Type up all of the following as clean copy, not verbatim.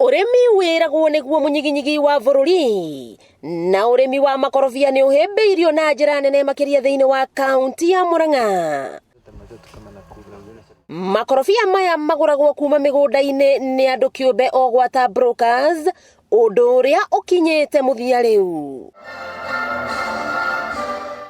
Ũrĩmi wĩragwo nĩguo mũnyiginyigi wa bũrũri, na ũrĩmi wa makorobia nĩ ũhĩmbĩirio na njĩra nene makĩria thĩinĩ wa kaunti ya Murang'a. Makorobia maya magũragwo kuma mĩgũnda-inĩ nĩ andũ kĩũmbe o gwata brokers, ũndũ ũrĩa ũkinyĩte mũthia rĩu.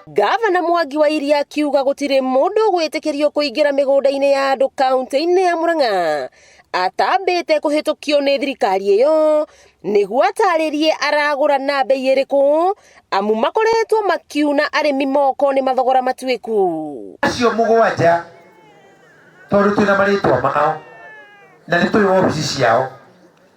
Gavana Mwangi wa Iria akiuga gũtirĩ mũndũ ũgwĩtĩkĩrio kũingĩra mĩgũnda-inĩ ya andũ kaunti-inĩ ya Murang'a atambĩte kũhĩtũkio nĩ thirikari ĩyo nĩguo atarĩrie aragũra na mbei ĩrĩkũ amu makoretwo makiuna arĩmi moko nĩ mathogora matuĩku. Acio mũgwanja tondũ twĩna marĩtwa mao na nĩ tũĩ wabici ciao,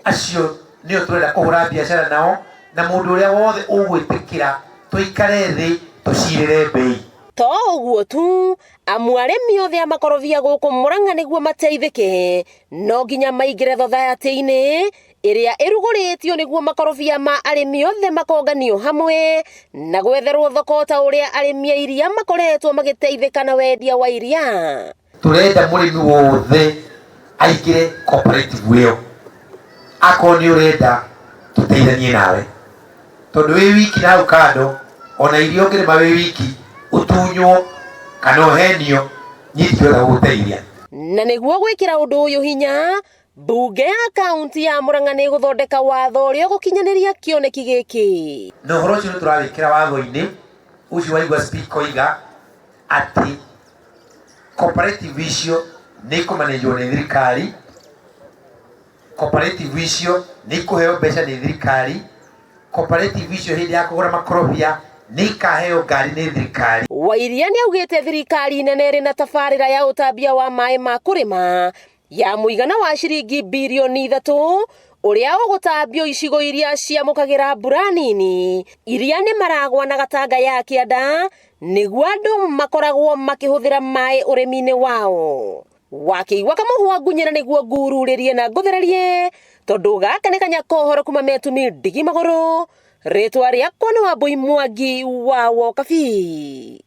acio nĩo tũrenda kũhũra biacara nao, na mũndũ ũrĩa wothe ũgwĩtĩkĩra tũikare thĩ tũcirĩre mbei. To ũguo tu, amu arĩmi othe a makorobia gũkũ Murang'a nĩguo mateithĩke no nginya maingĩre thothaitĩ-inĩ ĩrĩa ĩrugũrĩtio nĩguo makorobia ma arĩmi othe makonganio hamwe na gwetherwo thoko ta ũrĩa arĩmi a iria makoretwo magĩteithĩka na wendia wa iria. Tũrenda mũrĩmi wothe aingĩre cooperative ĩyo, akorwo nĩ ũrenda tũteithanie nawe, tondũ wĩ wiki na hau kando ona iria ũngĩrĩma wĩ wiki ũtunywo kana ũhenio, niĩ ndingĩhota gũgũteithia. Na nĩguo gwĩkĩra ũndũ ũyũ hinya, mbunge ya kaunti ya Murang'a nĩ ĩgũthondeka watho ũrĩa ũgũkinyanĩria kĩoneki gĩkĩ. Na ũhoro ũcio nĩ tũrawĩkĩra watho-inĩ ũcio waigua speaker oiga atĩ cooperative icio nĩ ikũmanĩnjwo nĩ thirikari, cooperative icio nĩ ikũheo mbeca nĩ thirikari, cooperative icio hĩndĩ ya kũgũra makorobia nĩ ikaheo ngari nĩ thirikari. Wairia nĩ augĩte thirikari nene ĩrĩ na tabarĩra ya ũtambia wa maĩ ma kũrĩma ya mũigana wa ciringi birioni 3 ũrĩa ũgũtambio icigo iria ciamũkagĩra mbura nini iria nĩ Maragwa na Gatanga ya kĩanda nĩguo andũ makoragwo makĩhũthĩra maĩ ũrĩmi-inĩ wao. Wakĩigua kamũhwa ngunyĩra nĩguo ngururĩrie na ngũthererie tondũ gaka nĩ kanya kohoro kuma metumi ndigi magũrũ. Rĩtwa rĩakwa nĩ Wambui Mwangi wa Wokabi.